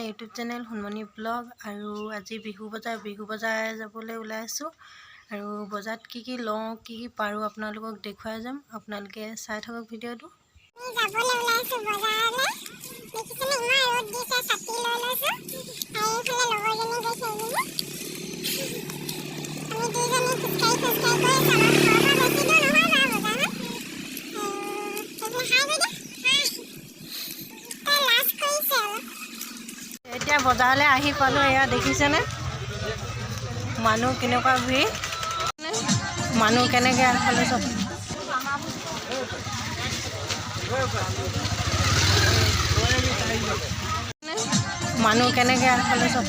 YouTube channel সোণমণি blog. আৰু আজি বিহু বজাৰ যাবলৈ ওলাইছোঁ আৰু বজাৰত কি কি লওঁ, কি কি পাৰোঁ, আপোনালোকক দেখুৱাই যাম। আপোনালোকে চাই থাকক ভিডিঅ'টো। আমি যাবলৈ ওলাইছো বজাৰলৈ। দেখিছেনে, ইমান ৰ'দ দিছে, ছাতি লৈ লৈছো। আৰু এইফালে লগৰজনী গৈছে এইজনী। আমি দুইজনী খোজকাঢ়ি খোজকাঢ়ি গৈ আছো। আমাৰ ঘৰৰ পৰা বেছি দূৰ নহয় বাৰু বজাৰখন। আৰু সেইফালে হাই কৰি দে, হাই। তাই লাজ কৰিছে অলপ। এতিয়া বজাৰলৈ আহি পালোঁ। এয়া দেখিছেনে মানুহ কেনেকুৱা ভিৰ, মানুহ কেনেকৈ আগফালে চব। মানুহ কেনেকৈ আগফালে চব।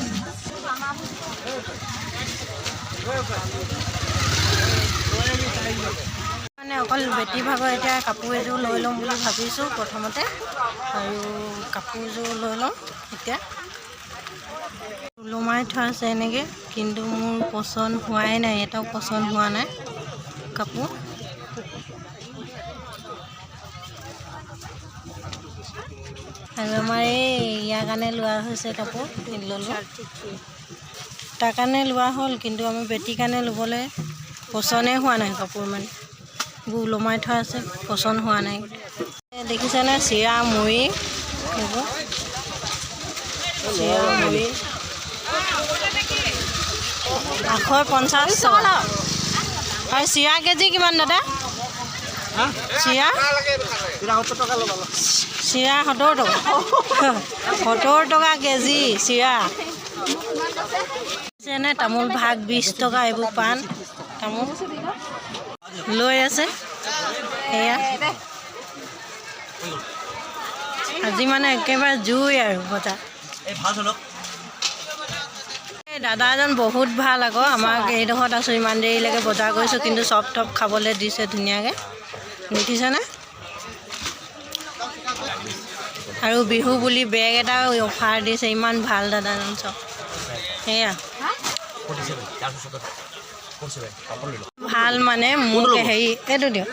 মানে অকল বেটী ভাগৰ এতিয়া কাপোৰ এযোৰ লৈ ল'ম বুলি ভাবিছোঁ প্ৰথমতে। আৰু কাপোৰযোৰ লৈ ল'ম। এতিয়া ওলোমাই থোৱা আছে এনেকৈ, কিন্তু মোৰ পচন্দ হোৱাই নাই, এটাও পচন্দ হোৱা নাই কাপোৰ। আৰু আমাৰ এই ইয়াৰ কাৰণে লোৱা হৈছে কাপোৰ, ল'লোঁ। তাৰ কাৰণে লোৱা হ'ল, কিন্তু আমাৰ বেটীৰ কাৰণে ল'বলৈ পচন্দে হোৱা নাই কাপোৰ। মানে এইবোৰ ওলোমাই থোৱা আছে, পচন্দ হোৱা নাই। দেখিছেনে চিৰা মুড়ি, সেইবোৰ চিৰা মুড়ি 850 টকা। আৰু চিৰা কেজি কিমান দাদা? চিৰা চিৰা 70 টকা, 70 টকা কেজি চিৰা। নে তামোল ভাগ 20 টকা। এইবোৰ পাণ তামোল লৈ আছে। সেয়া আজি মানে একেবাৰে জুই আৰু বজাৰ। এই দাদা এজন বহুত ভাল আকৌ। আমাক এইডোখৰত আছোঁ, ইমান দেৰিলৈকে বজাৰ কৰিছোঁ, কিন্তু চব টপ খাবলৈ দিছে ধুনীয়াকৈ, দেখিছেনে? আৰু বিহু বুলি বেগ এটাও অফাৰ দিছে। ইমান ভাল দাদাজন চব। সেয়া ভাল মানে মোক হেৰি এইটো দিয়ক,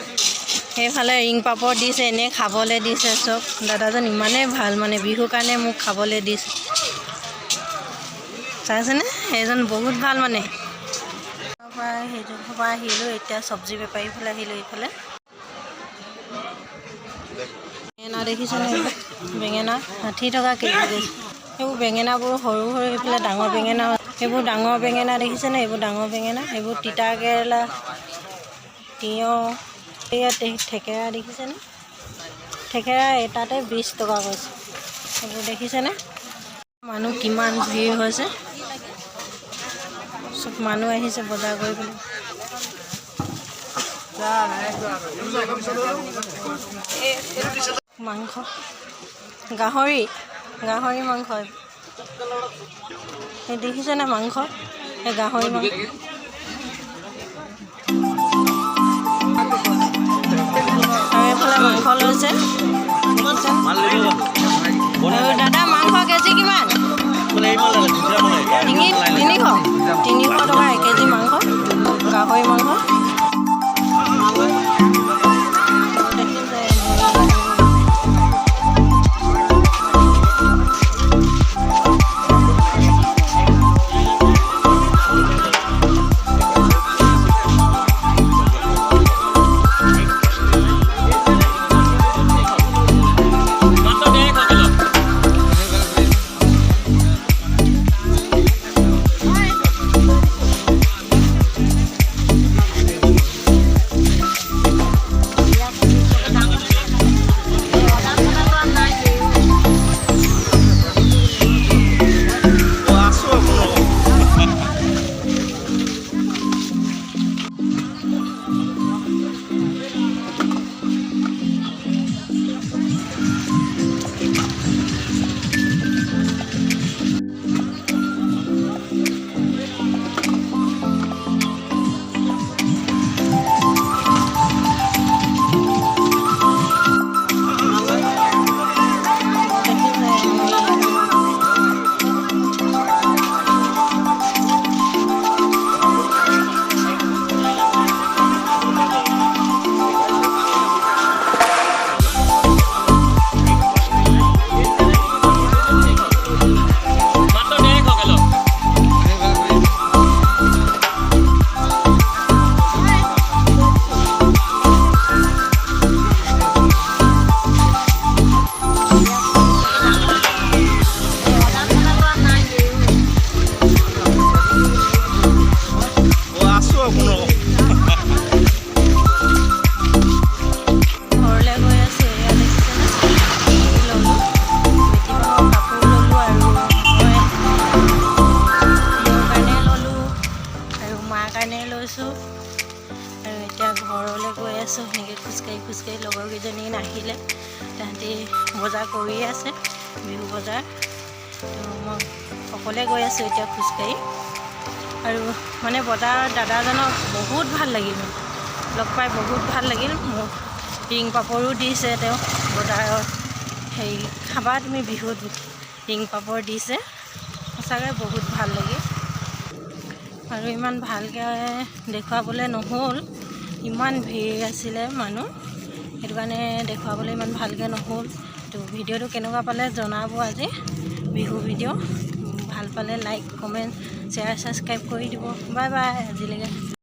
সেইফালে ৰিং পাপৰ দিছে, এনেই খাবলৈ দিছে চব। দাদাজন ইমানেই ভাল, মানে বিহুৰ কাৰণে মোক খাবলৈ দিছে, চাইছেনে? সেইজন বহুত ভাল মানে। পৰা সেইডোখৰ পৰা আহিলোঁ, এতিয়া চব্জি বেপাৰীৰ ফালে আহিলোঁ। এইফালে বেঙেনা দেখিছেনে? বেঙেনা 60 টকা কেজি কৈছে। সেইবোৰ বেঙেনাবোৰ সৰু সৰু, এইফালে ডাঙৰ বেঙেনা। সেইবোৰ ডাঙৰ বেঙেনা দেখিছেনে? এইবোৰ ডাঙৰ বেঙেনা। এইবোৰ তিতা কেৰেলা, তিয়ঁহ। ইয়াত থেকেৰা দেখিছেনে? থেকেৰা এটাতে 20 টকা কৈছে। সেইবোৰ দেখিছেনে? মানুহ কিমান ভিৰ হৈছে, চব মানুহ আহিছে বজাৰ কৰিবলৈ। মাংস, গাহৰি, গাহৰি মাংস এই দেখিছেনে? মাংস, এই গাহৰি মাংস। আৰু এইফালে মাংস লৈছে, দেখিছে? আৰু দাদা, মাংস কেজি কিমান? তিনি তিনিশ 300 টকা 1 কেজি মাংস, গাহৰি মাংস। দেখিছে? ঘৰলৈ গৈ আছোঁ সেনেকৈ খোজকাঢ়ি খোজকাঢ়ি। লগৰকেইজনী নাহিলে, তাহাঁতি বজাৰ কৰিয়ে আছে, বিহু বজাৰ। তো মই অকলে গৈ আছোঁ এতিয়া খোজকাঢ়ি। আৰু মানে বজাৰৰ দাদাজনক বহুত ভাল লাগিল মোৰ, লগ পাই বহুত ভাল লাগিল মোক। ৰিং পাপৰো দিছে তেওঁ বজাৰত। হেৰি, খাবা তুমি বিহুত, ৰিং পাপৰ দিছে। সঁচাকৈ বহুত ভাল লাগিল। আৰু ইমান ভালকৈ দেখুৱাবলৈ নহ'ল, ইমান ভিৰ আছিলে মানুহ, সেইটো কাৰণে দেখুৱাবলৈ ইমান ভালকৈ নহ'ল। তো ভিডিঅ'টো কেনেকুৱা পালে জনাব। আজি বিহু ভিডিঅ' ভাল পালে লাইক, কমেণ্ট, শ্বেয়াৰ, ছাবস্ক্ৰাইব কৰি দিব। বাই বাই আজিলৈকে।